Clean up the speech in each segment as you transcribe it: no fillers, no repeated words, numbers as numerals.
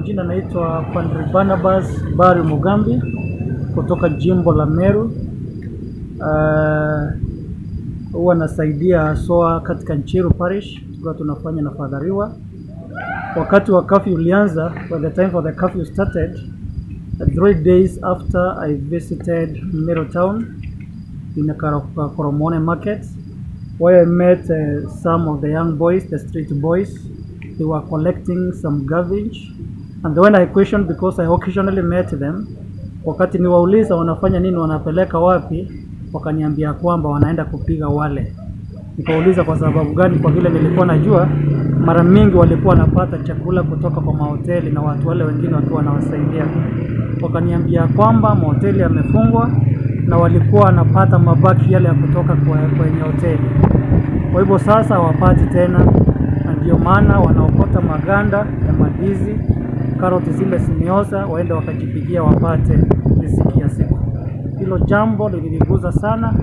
Jina naitwa Padre Barnabas Bari Mugambi kutoka jimbo la Meru. Huwa nasaidia haswa katika Nchiru Parish, tukiwa tunafanya na fadhariwa. Wakati wa curfew ulianza, when the time for the curfew started, 3 days after I visited Meru town in the Koromone market, where I met some of the young boys, the street boys. They were collecting some garbage. And when I questioned, because I occasionally met them, wakati niwauliza wanafanya nini, wanapeleka wapi, wakaniambia kwamba wanaenda kupiga wale. Nikauliza kwa sababu gani? Kwa vile nilikuwa najua mara mingi walikuwa wanapata chakula kutoka kwa mahoteli na watu wale wengine wakiwa wanawasaidia. Wakaniambia kwamba mahoteli yamefungwa na walikuwa wanapata mabaki yale ya kutoka kwenye hoteli. Kwa hivyo sasa hawapati tena, na ndio maana wanaokota maganda ya mandizi, karoti zile zimeoza, waende wakajipigia wapate riziki ya siku. Hilo jambo liliniguza sana,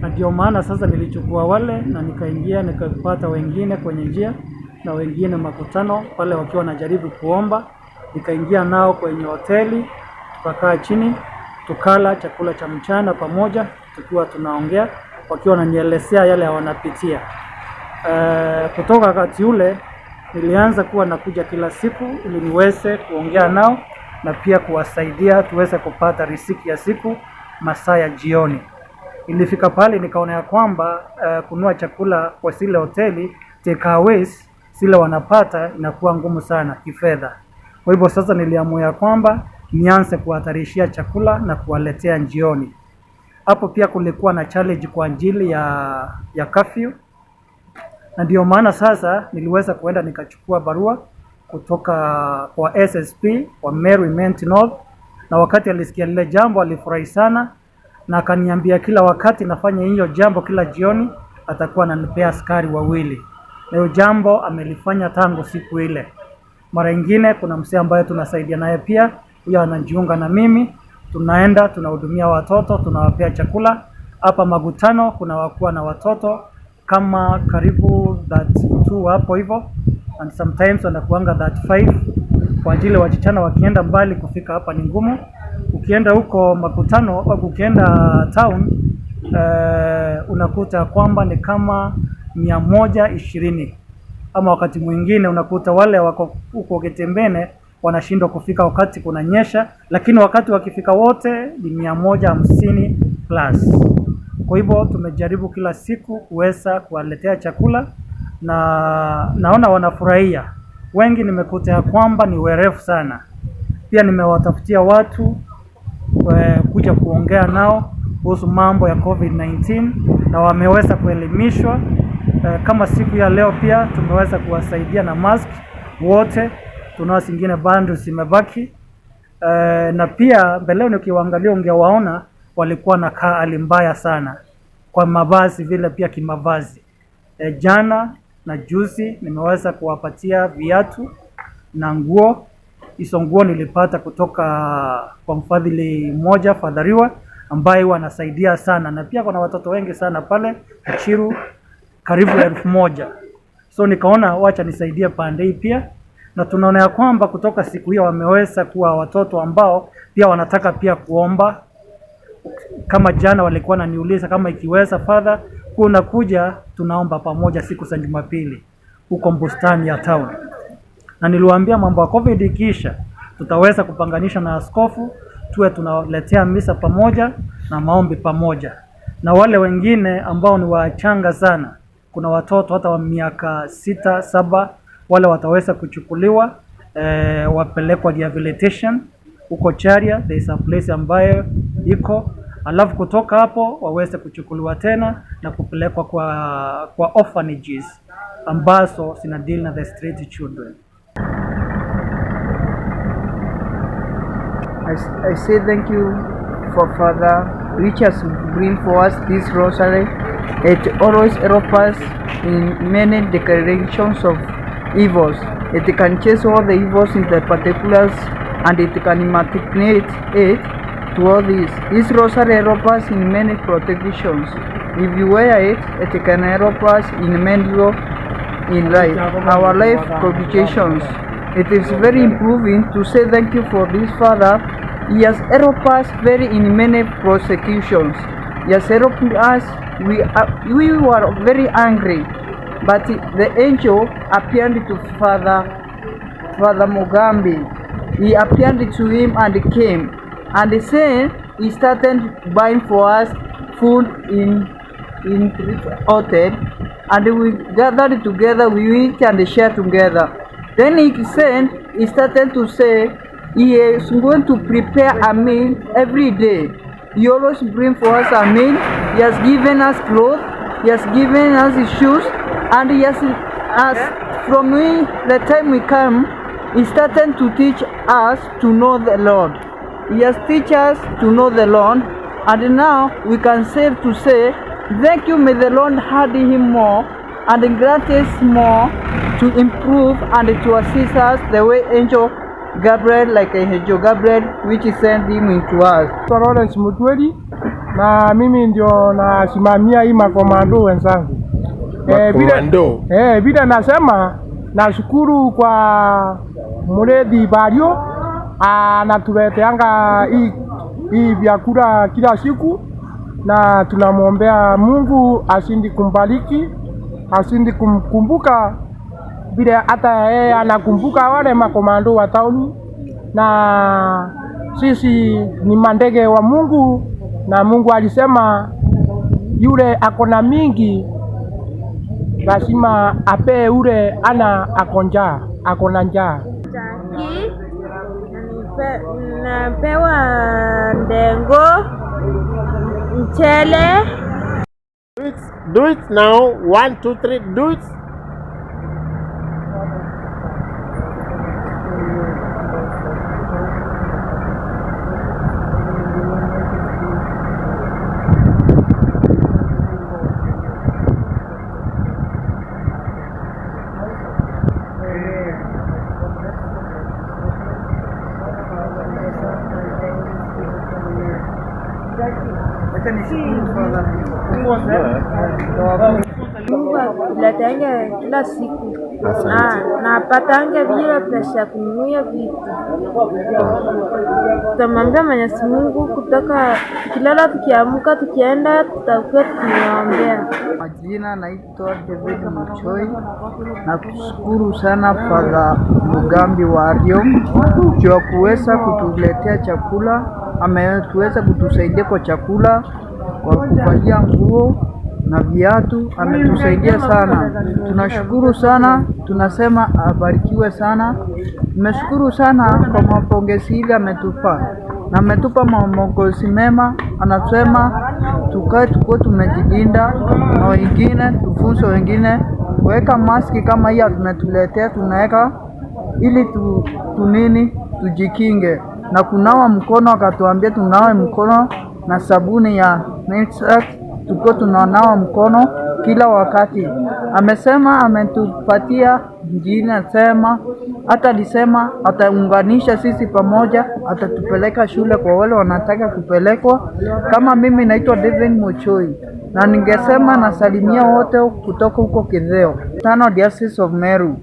na ndio maana sasa nilichukua wale na nikaingia nikapata wengine kwenye njia na wengine makutano pale wakiwa wanajaribu kuomba. Nikaingia nao kwenye hoteli, tukakaa chini, tukala chakula cha mchana pamoja, tukiwa tunaongea, wakiwa wananielezea yale wanapitia. Kutoka wakati ule nilianza kuwa nakuja kila siku ili niweze kuongea nao na pia kuwasaidia tuweze kupata riziki ya siku masaa ya jioni. Ilifika pale nikaona ya kwamba kununua chakula kwa zile hoteli takeaways zile wanapata inakuwa ngumu sana kifedha. Kwa hivyo sasa niliamua ya kwamba nianze kuwahatarishia chakula na kuwaletea jioni. Hapo pia kulikuwa na challenge kwa ajili ya curfew, na ndio maana sasa niliweza kuenda nikachukua barua kutoka kwa SSP wa Meru Imenti North, na wakati alisikia lile jambo alifurahi sana, na akaniambia kila wakati nafanya hiyo jambo kila jioni atakuwa ananipea askari wawili, na hiyo jambo amelifanya tangu siku ile. Mara ingine kuna mzee ambaye tunasaidia naye pia, huyo anajiunga na mimi, tunaenda tunahudumia watoto, tunawapea chakula. Hapa Magutano kuna wakuwa na watoto kama karibu 32 hapo hivyo, and sometimes wanakuanga 35 kwa ajili ya wasichana wakienda mbali kufika hapa ni ngumu. Ukienda huko Makutano au ukienda town unakuta kwamba ni kama 120 ama wakati mwingine unakuta wale wako huko Kitembene wanashindwa kufika wakati kunanyesha, lakini wakati wakifika wote ni 150 plus. Kwa hivyo tumejaribu kila siku kuweza kuwaletea chakula na naona wanafurahia. Wengi nimekuta ya kwamba ni werevu sana. Pia nimewatafutia watu kuja kuongea nao kuhusu mambo ya COVID-19 na wameweza kuelimishwa. Kama siku ya leo pia tumeweza kuwasaidia na mask wote, tunao zingine bado zimebaki. Na pia mbeleni ukiwaangalia ungewaona walikuwa na kaa hali mbaya sana kwa mavazi vile pia kimavazi. Jana na juzi nimeweza kuwapatia viatu na nguo. Hizo nguo nilipata kutoka kwa mfadhili mmoja fadhariwa ambaye huwa anasaidia sana, na pia kuna watoto wengi sana pale Chiru karibu 1000. So nikaona wacha nisaidie pande hii pia, na tunaona ya kwamba kutoka siku hiyo wameweza kuwa watoto ambao pia wanataka pia kuomba. Kama jana walikuwa wananiuliza kama ikiweza father, kuna kuja tunaomba pamoja siku za Jumapili huko bustani ya town, na niliwaambia mambo ya COVID ikiisha, tutaweza kupanganisha na askofu tuwe tunaletea misa pamoja na maombi pamoja, na wale wengine ambao ni wachanga sana, kuna watoto hata wa miaka 6 7, wale wataweza kuchukuliwa wapelekwa rehabilitation huko Charia, there is a place ambayo iko, alafu kutoka hapo waweze kuchukuliwa tena na kupelekwa kwa orphanages ambazo zina deal na the street children. I say thank you for Father Richard bring for us this rosary. It always helps us in many declarations of evils. It can chase all the evils in the particulars and it can immaculate it to all this. This rosary helps us in many protections. If you wear it, it can help us in many in life, our life complications. It is very improving to say thank you for this Father. He has helped us very in many prosecutions. He has helped us. We were very angry, but the angel appeared to Father Mugambi. He appeared to him and came, and he said he started buying for us food in hotel, and we gathered together, we eat and share together. Then he said, he started to say he is going to prepare a meal every day. He always bring for us a meal. He has given us clothes, he has given us his shoes, and he has us from we, the time we come, he started to teach us to know the Lord. He has teach us to know the Lord, and now we can say to say, thank you, may the Lord add him more and grant us more to improve and to assist us the way Angel Gabriel, like Angel Gabriel, which he sent him into us. Lawrence Mutweli na mimi ndio nasimamia hii makomando wenzangu. Makomando. Vile nasema nashukuru kwa Murethi Bario anatuleteanga hii vyakula kila siku, na tunamwombea Mungu asindi kumbariki, asindi kumkumbuka vile hata yeye anakumbuka wale makomando wa tauni, na sisi ni mandege wa Mungu, na Mungu alisema yule akona mingi lazima apee ule ana akonja akona njaa. Chaki napewa ndengo, mchele. Do it now. 1, 2, 3, do it. Mungu akuleteange kila siku na apatange bila pesa ya kununua vitu. Tutamwambia Mwenyezi Mungu kutoka tukilala, tukiamka, tukienda, tutakuwa tukimwombea. Majina naitwa David Muchoi. Nakushukuru sana Father Mugambi Wario kwa kuweza kutuletea chakula, ametuweza kutusaidia kwa chakula, kwa kuvalia nguo na viatu, ametusaidia sana. Tunashukuru sana, tunasema abarikiwe sana. Tumeshukuru sana kwa mapongezi ile ametupa, na ametupa maongozi mema. Anasema tukae tukuwe tumejilinda na wengine tufunze wengine kuweka maski kama hii ametuletea, tunaweka ili tunini tujikinge na kunawa mkono, akatuambia tunawe mkono na sabuni ya Nixax, tuko tunanawa mkono kila wakati. Amesema ametupatia jina sema, hata alisema ataunganisha sisi pamoja, atatupeleka shule kwa wale wanataka kupelekwa. Kama mimi naitwa Devin Muchoi na ningesema nasalimia wote kutoka huko Kitheo tano, Diocese of Meru,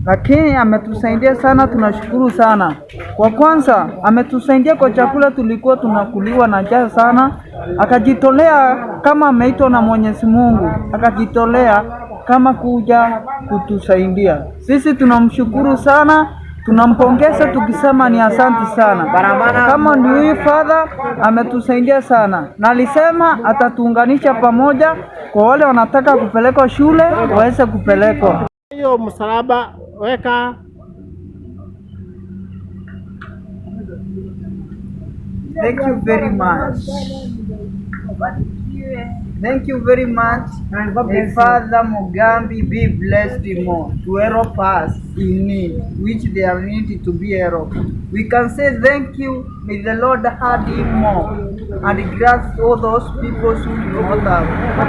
lakini ametusaidia sana, tunashukuru sana. Kwa kwanza ametusaidia kwa chakula, tulikuwa tunakuliwa na njaa sana, akajitolea kama ameitwa na Mwenyezi Mungu, akajitolea kama kuja kutusaidia sisi. Tunamshukuru sana, tunampongeza tukisema ni asanti sana. Kama ndio huyu Father ametusaidia sana, na alisema atatuunganisha pamoja, kwa wale wanataka kupelekwa shule waweze kupelekwa. Hiyo msalaba weka. Thank you very much. Thank you very much. May Father Mugambi be blessed more to help us in need, which they are needed to be helped. We can say thank you. May the Lord add him more and grant all those people who do not have.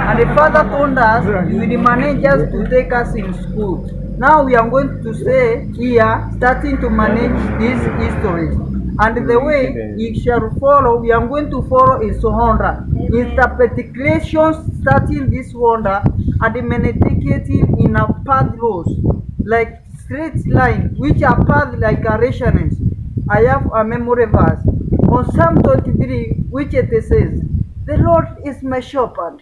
And the Father told us he will manage us to take us in school. Now we are going to stay here, starting to manage these histories. And the way he shall follow, we are going to follow his wonder. Interpretations starting this wonder and meditating in a path laws, like straight line, which are path like a righteousness. I have a memory verse on Psalm 23, which it says, "The Lord is my shepherd,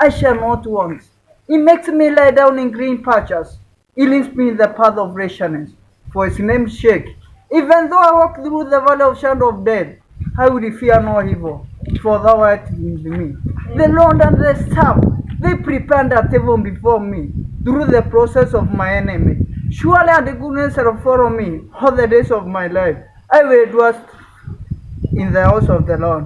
I shall not want. He makes me lie down in green pastures. He leads me in the path of righteousness for his name's sake. Even though I walk through the valley of shadow of death, I will fear no evil, for thou art with me. The Lord and the staff, they prepared a table before me through the process of my enemy. Surely and goodness shall follow me all the days of my life. I will dwell in the house of the Lord."